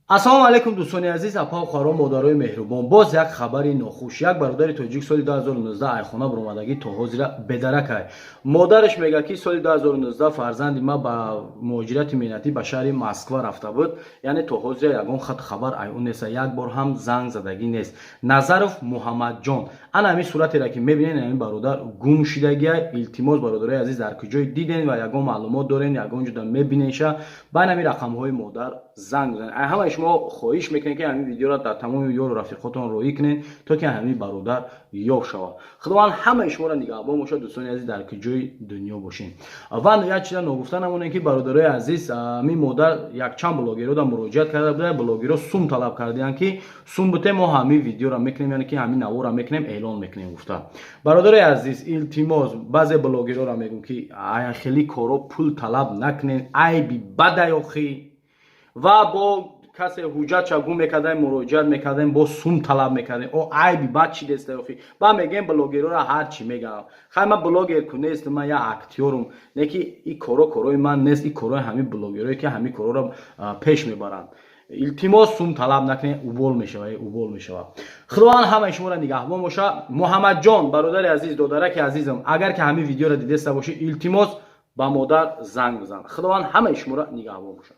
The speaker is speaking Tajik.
Ассалому алайкум, дӯстони азиз, апау хоҳарон, модарои меҳрубон. Боз як хабари нохуш. Як бародари тоҷик соли 2019 айхона баромадагӣ, то ҳозира бедаракай. Модараш мегӯяд, ки соли 2019 фарзанди ма ба муҳоҷирати меҳнатӣ ба шаҳри Москва рафта буд, яъне то ҳозира ягон хат хабар ай ӯ нест, як бор ҳам занг задагӣ нест. Назаров Муҳаммадҷон, ана ҳамин суратеро ки мебинед, ҳамин бародар гум шидагия. Илтимос, бародарои азиз, дар куҷое диден ва ягон маълумот дорен, ягон ҷода мебинеша, ба ҳамин рақамҳои модар занг бизанед. Ҳамаи шумо хоҳиш мекунем, ки ҳамин видеоро дар тамоми ёру рафиқотон роҳӣ кунед, то ки ҳамин бародар ёфт шавад. Худованд ҳамаи шуморо нигаҳбон бошад, дӯстони азиз, дар куҷои дунё бошем. Ва як чиза ногуфта намонем, ки, бародарои азиз, ҳамин модар якчанд блогерро муроҷиат карда буда. Блогерро сум талаб кардаянд, ки сум буте, мо ҳамин видеоро мекунем, яъне ки ҳамин наворро мекунем, эълон мекунем, гуфта. Бародарои азиз, илтимос, баъзе блогерҳоро мегӯм, ки хеле корро пул талаб накунед, айби бадай охӣ. Ва бо касе ҳуҷҷатша гум мекардем, муроҷиат мекардем, бо сум талаб мекардем. О, айби бад чи деста охи. Ба мегӯем, блогерора ҳар чӣ мегӯям. Хай, ман блогер ку нестам, ман як актёрум, не ки и коро корои ман нест, и корои ҳамин блогерое, ки ҳамин корора пеш мебаранд. Илтимос, сум талаб накунед, увол мешава, увол мешава. Худованд ҳамаи шуморо нигаҳбон боша. Муҳаммадҷон, бародари азиз, додараки азизам, агар ки ҳамин видеоро дидеста бошӣ, илтимос, ба модар занг бизан. Худованд ҳамаи шуморо нигаҳбон боша.